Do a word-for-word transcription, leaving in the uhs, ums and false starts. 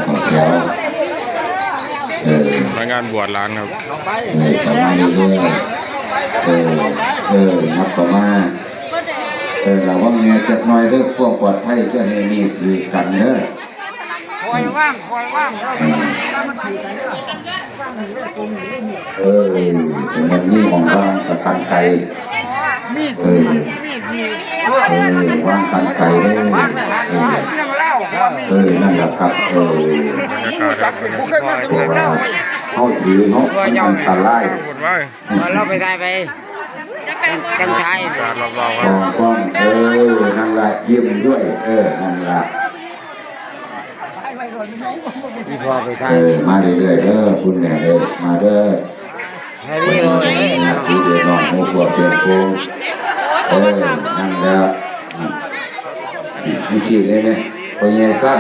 เข้าแถว เออ มางานบวชหลานครับ เออ เข้ามาเรื่อยๆ เออ เออ นับเข้ามา เออ ระวังแหน่จักหน่อยเด้อ ความปลอดภัยจะให้มีถือกันเด้อ คอยว่าง คอยว่าง เออ เออ สำหรับนี่ของว่างกับกรรไกร มีด เออ มีด มีด เออ ว่างกรรไกรเด้อ เออ เออ นั่นแหละครับ เออ มีหมดจักอยู่ บ่เคยมาแต่เมืองลาว เพราะว่าเขาถือเนาะ มันอันตราย มาเราไปถ่ายไป จังไทย การรอบๆ ครับ กล้อง เออ นั่นละ ยิ้มด้วย เออ นั่นละ อีพ่อไปถ่าย เออ มาเรื่อยๆ เด้อ คุณแม่เด้อ มาเด้อ ให้วิดีโอเลย ญาติพี่น้อง หมู่พวกเพื่อนฝูง เออ นั่นแหละ อืม นี่สิได้ไหม พ่อใหญ่ซ่า